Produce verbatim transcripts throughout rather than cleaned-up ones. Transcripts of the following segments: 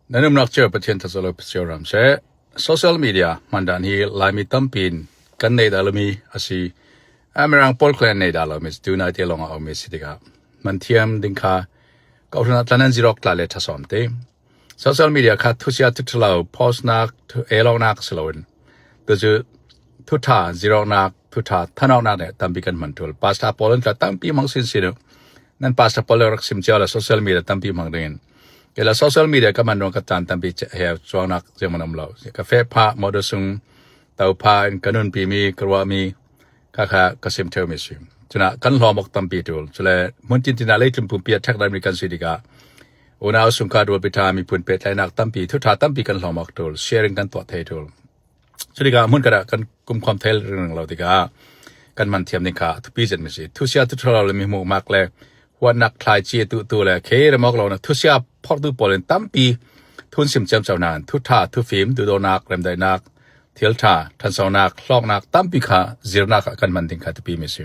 Nan umnak cio Pathian thazaw lo Pathian ram seh. Social media hman dan hi Laimi tampi in kan nei dah lo mi a si. A, Mirang pawl khal in nei dah lo mi si, tu nai te lawng a om mi si tikah hman thiam ding kha ka uhrun ah tlan an zirawk tla le ṭha sawm te. Social media kha thusia thuṭhalo, postnak, thu, elawknak si loin, tu cu thuṭha zirawknak, thuṭha thanawknak nih tampi kan hman ṭul. Pastor pawl in tla tampi hmang sinsin uh. Nan pastor pawl le rak sim cio le social media tampi hmang dingin. Kei le social media ka man ruang ka tlan tampi he cuangnak ziangman um lo. Ka feh phah, motor sung to phah in ka nunpi mi, ka ruah mi, kha kha ka sim ṭheu mi si. Cunah kan hlawm awk tampi ṭul. Cule hmun tintin ah leitlun pumpi ah ṭhek dan mi kan si tikah unau sungkhat rualpi ṭha miphun pehtlainak tampi, thuṭha tampi kan hlawm awk ṭul, sharing kan tuah thei ṭul. Cutikah hmun khat ah kan kumkhawm thei ringring lo tikah kan hman thiam ding kha a thupi zet mi si. Thusia thuṭhalo le mi hmuhmak le huatnak thlaici a tuhtu le khe remawk lonak thusia phortu pawl in tampi thu an sim ciamco hna in thuṭha, thufim, duhdawtnak, remdaihnak, thil ṭha, ṭhansonak, hlawknak tampi kha zirnak ah kan hman ding kha thupi mi si.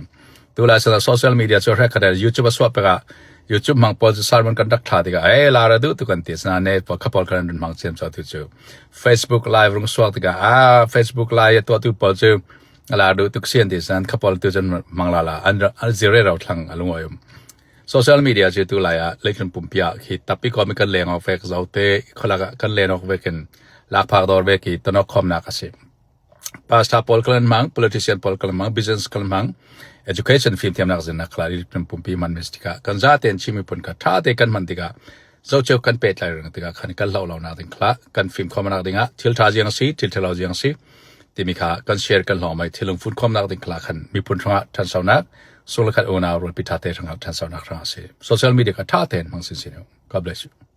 Tu lai san ah social media cu hrekkhat ah YouTube a suah pek ah YouTube hmang pawl cu sermon kan rak thlah tikah, "Ei, la ra duh tu," kan ti. Asinain ne pawl kha pawl khan an run hmang ciamco tu cu Facebook Live rung suak tikah, "A, Facebook Live a tuahtu pawl cu a la duh tuk si," an ti. Asinain kha pawl tu cun hmang lala an, an zir rero thlang a lungawi um. Social media cu tu lai ah leitlun pumpi ah khi tapi kawm i kan leng awk vek, zote khualak ah kan len awk vekin lakphak dawr vek i tonawk khawmnak a si. Pastor pawl kan hmang, politician pawl kan hmang, business kan hmang, education fimthiamnak zinnak khalah leitlun pumpi hman mi si tikah kan zaten Chin miphun kha ṭha te kan hman tikah zocio kan pehtlai ring tikah khan kan hloh lonak ding khalah kan fimkhawmnak dingah thil ṭha ziang si, thil ṭhalo ziang si timi kha kan share kan hlawm ai, thil lungfun khawmnak ding khalah khan miphun hrangah ṭhansonak, sung le khat unau rualpi ṭha te hrangah ṭhansonak hrangah si. Social media kha ṭha tein hmang sinsin uh. God bless you.